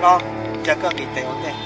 Koj, cia koj nqis tes ua ntej.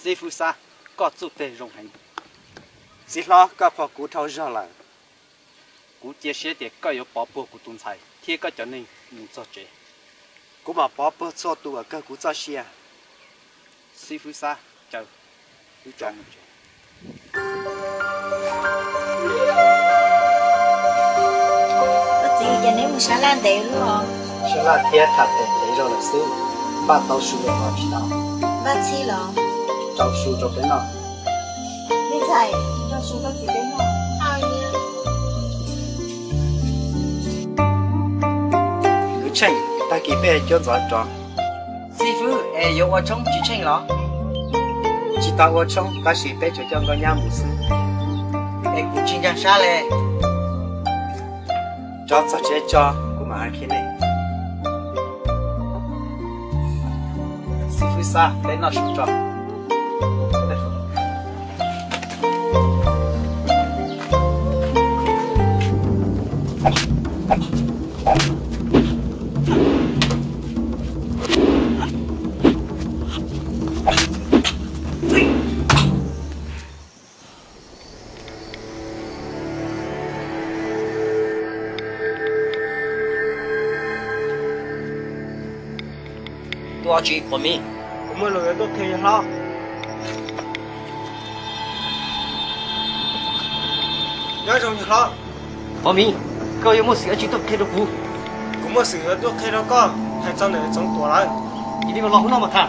Xib fwb Xab, koj txuj teg zoo heev. Txiv hlob, koj qhuas kuv dhau zog lawm. Kuv cia siab tias koj yuav pov puag kuv tus ntxhais thiab koj cov neeg mus txog tsev. Kuv mam pov puag txhua tus uas kawg kuv txoj sia. Xib fwb Xab, caw wb rov mus tsev. Koj txiv, ces neb mus sab laj ntev luaj. Sab laj thiab tham pem ntev zog lawm xwb. Npaj tau su los tsis tau? Npaj txhij los? Rau su rau peb noj. Me ntxhais, rau su rau txiv peb noj. Kwv Tsheej, tag kis peb cuab ntxov rov. Xib fwb, es yuav ua tshoob tsis tsheej los? Tsis tau ua tshoob, tab sis peb tsuas coj nkauj nyab mus xwb. Es kuv tsis nkag sab li. Rov txog tsev tso, kuv mam hais qhia nej. Xib fwb Xab, peb noj su tso. Tuaj tsis, Pov Miv? Kuv muaj lus yuav tuaj qhia yawg hlob. Nyob zoo yawg hlob. Pov Miv, koj yuav muaj xwm dab tsi tuaj qhia rau kuv? Kuv muaj xwm yuav tuaj qhia rau koj, hais txog ntawm Txoov Tuam lawm. Cia li los hauv no mas tham.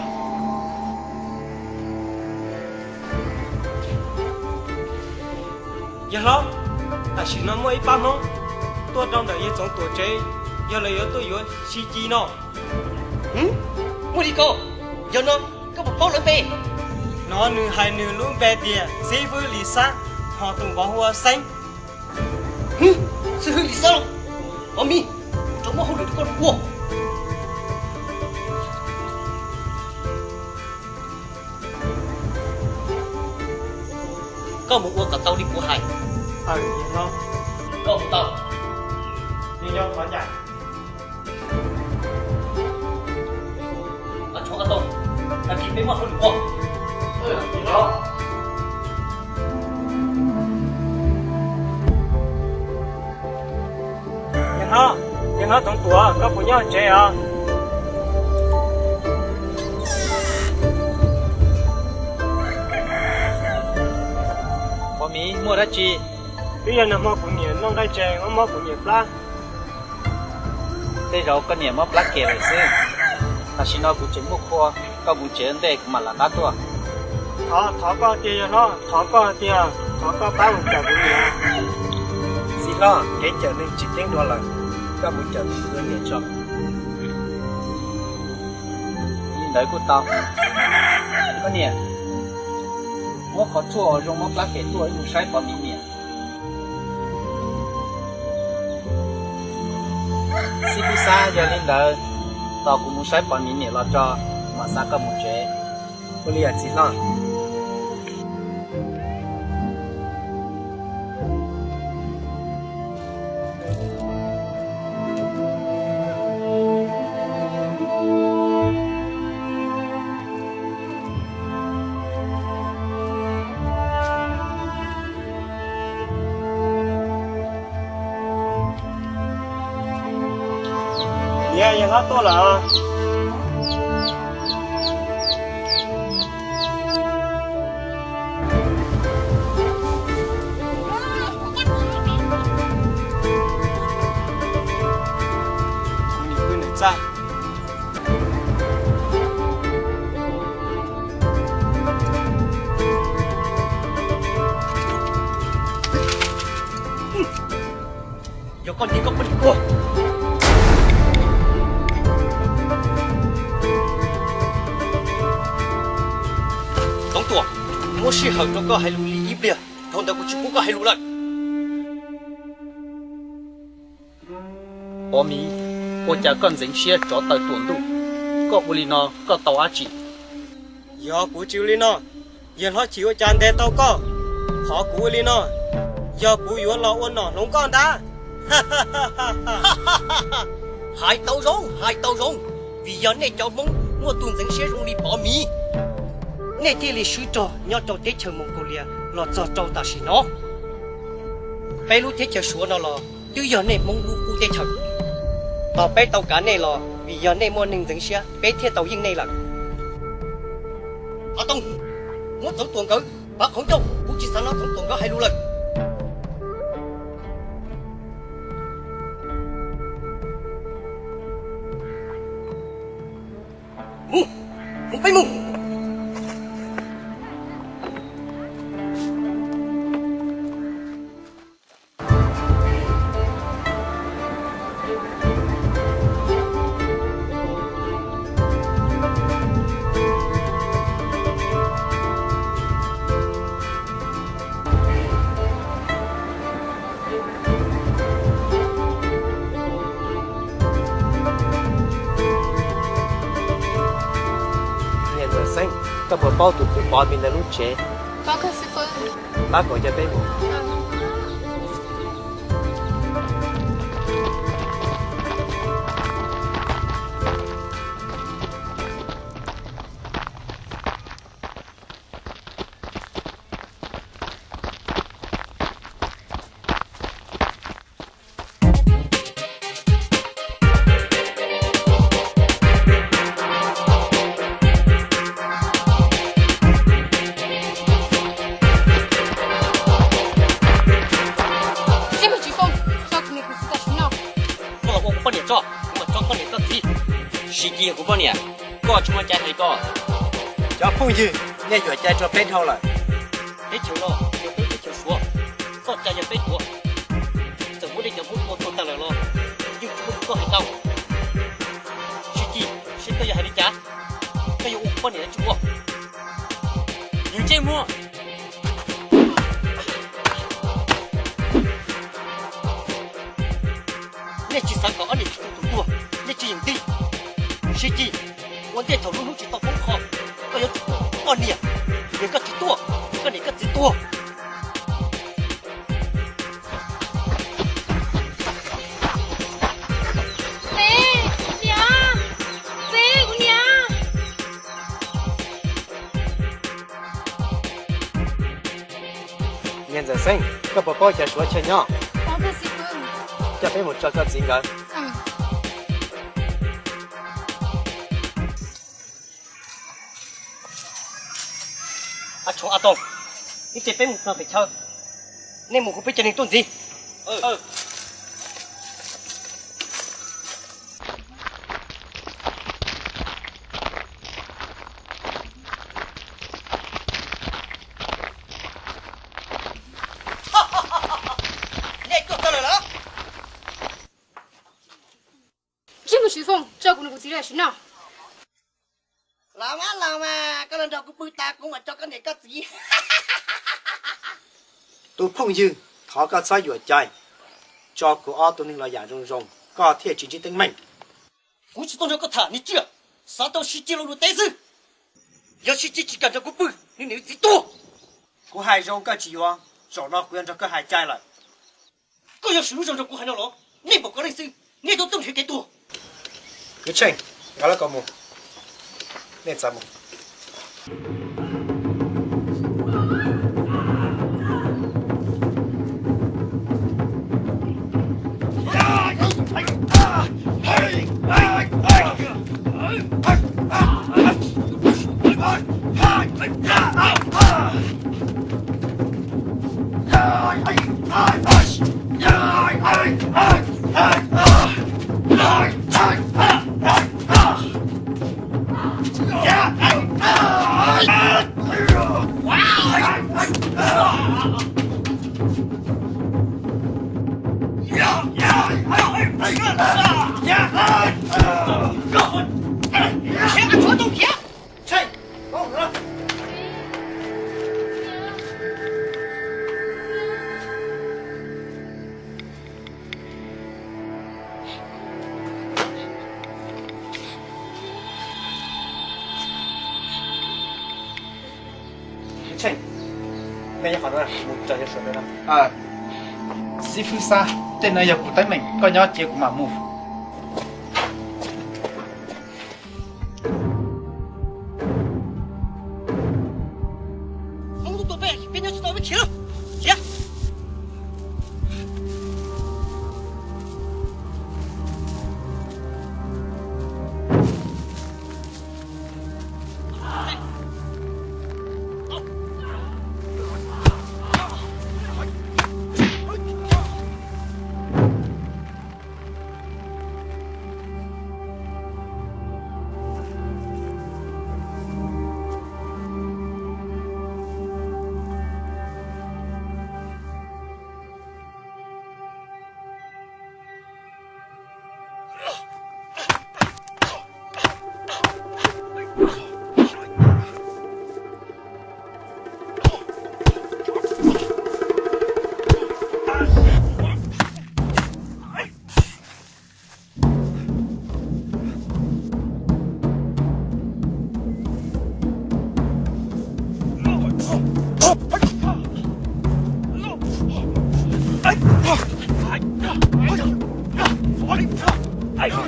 Yawg hlob, tam sim no muaj ib pab Hmoob tuaj rau ntawm yawg Txoov Tuam tsev, yog lawv yuav tuaj yuav Xi Ci no. Muaj li ko, yog no koj puas paub lawv npe? No nws hais nws lub npe tias Xib Fwb Lis Xab, ho tus vauv hu ua Xeeb. Xib Fwb Lis Xab los? Pov Miv, kuv tseem muaj hauj lwm rau koj ua. Koj mus ua kom tau li kuv hais. Koj mus tau. Ov, tshuav koj tau, tag kis peb muaj hauj lwm ua. Yawg hlob, yawg hlob Txoov Tuam, koj puas nyob tsev os? Pov Miv, muaj dab tsi? Twb yog nag hmo kuv niam noj nqaij tseg muab mob kuv niam plab. Tej zaum koj niam mob plab kem lawm xwb. Tam sim no kuv tseem muaj qhua, koj mus tsev ntej kuv mam lawv qab tuaj. Thov, thov koj tiag yawg hlob, thov koj tiag, thov koj pab mus cawm kuv niam. Txiv hlob, kev cawm neeg tsis ceeb dua lawm, koj mus cawm kuv niam tso. Li ntawd kuj tau. Koj niam, muab qhov tshuaj uas zoo mob plab kem tuaj wb mus saib Pov Miv niam. Xib Fwb Xab, yog li ntawd, tos kuv mus saib Pov Miv niam los tso, kuv mam xa koj mus tsev. Ua li os txiv hlob. Niam, yawg hlob tuaj lawm. Kuv nim pw ntawm txaj. Koj niag koj poj niam tuag. Toov Tuam, muab sij hawm rau koj hais lus li ib pliag, dhau ntawd kuv tsis pub koj hais lus lawm. Pov Miv, ua cas koj ntxeev siab tsov taw tuam ntuj? Koj ua li no koj tau dab tsi? Yog kuv tsis ua li no, yawg hlob Chim ua cas ntes tau koj? Qhov kuv ua li no, yog kuv yuav los ua nom hloov koj ntag. Hais tau zoo, hais tau zoo, vim yog nej cov Hmoob muaj tus ntxeev siab zoo li Pov Miv, nej thiaj li swb rog nyob rau teb chaws Moos Kaus Lias los txog rau tam sim no. Peb lub teb chaws Suav no los twb yog nej Hmoob lub qub teb chaws. Tos peb tau kav nej los vim yog nej muaj neeg ntxeev siab, peb thiaj tau yeej nej lawm. Av Toog, muab Txoov Tuam nkawd pav qhov ncauj, kuv tsis xav hnov Txoov Tuam nkawd hais lus lawm. Mus, mus peb mus. Niam Ntxawm Xeeb, koj puas paub tus kwv Pov Miv ntawd lub tsev? Pab kom cov peb mus. Tsis mus tsis pom, tso kuv niam kuv txiv tam sim no. Koj los ua kuv poj niam tso, kuv mam tso koj niam koj txiv. Sib Ci yog kuv poj niam, koj tsis muaj cai hais li ko. Cov phooj ywg, nej yuam cai rau peb dhau lawm. Teb chaws no yog peb teb chaws Suav, txoj cai yog peb tuav. Txawm muab nej cov Hmoob tua tuag tag lawm los yeej tsis muaj tus tuaj hais tau. Sib Ci, seb koj yuav hais li cas? Koj yuav ua kuv poj niam los tsis ua? Nws ntsej muag. Nej tsis xav kom ob niam txiv tus tuag, nej tsis yeem tij. Sib Ci, ua ntej thaum lub hnub tsis tau poob qho, koj yuav tsum ua kuv poj niam. Yog koj tsis tuaj, koj niam koj txiv tuag. Txiv, niam, txiv, kuv niam. Niam Ntxawm Xeeb, koj puas paub cov Suav chaw nyob? Coj peb mus tso koj txiv nkawd. Ab Tshoob, Ab Toog, ib tsam peb mus txog pem chaw, nej mus hu peb cov neeg tuaj ntxiv. Nej tuaj txog lawm los? Ntsej muag Tsis Fooj, tso kuv niam kuv txiv los sim no. Los mas, los mas, koj los nrog kuv pw tas kuv mam tso koj niam koj txiv. Tus phooj ywg, thov koj txhob yuam cai, tso kuv ob tug neeg los yam zoo zoo, koj thiaj tsis ntsib teeb meem. Kuv tsis tuaj nrog koj tham niag tsiaj, xav tau Sib Ci lo lus teb xwb. Yog Sib Ci tsis kam nrog kuv pw, nws niam nws txiv tuag. Kuv hais zoo koj tsis yuav, zaum no kuv yuav nrog koj hais cai lawm. Koj yuav sim lub zog nrog kuv hais no los? Nej npaum koj leej xwb, nej tuaj tuaj nrhiav kev tuag. Kwv Tsheej, nkag lawv ko mus, nej txav mus. Xib fwb Xab, tej no yog kuv teeb meem, koj nyob cia kuv mam mus. Leej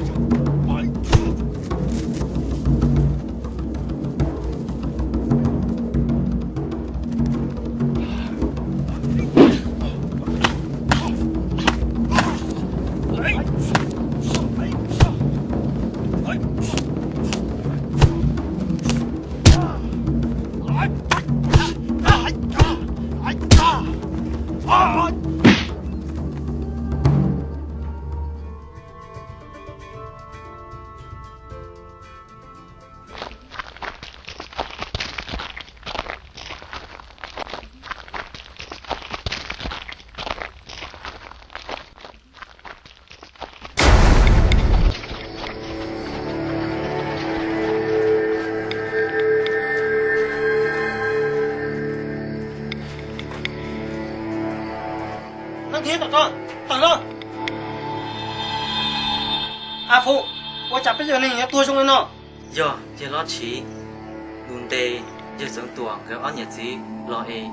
Txiv, tawm los, tawm los. A Fum, ua cas peb yawg neeg yuav tuag zoo li no? Yog yawg Lob Tshiv, ntu nte yawg Xeev Tuam nkawd ob niam txiv los es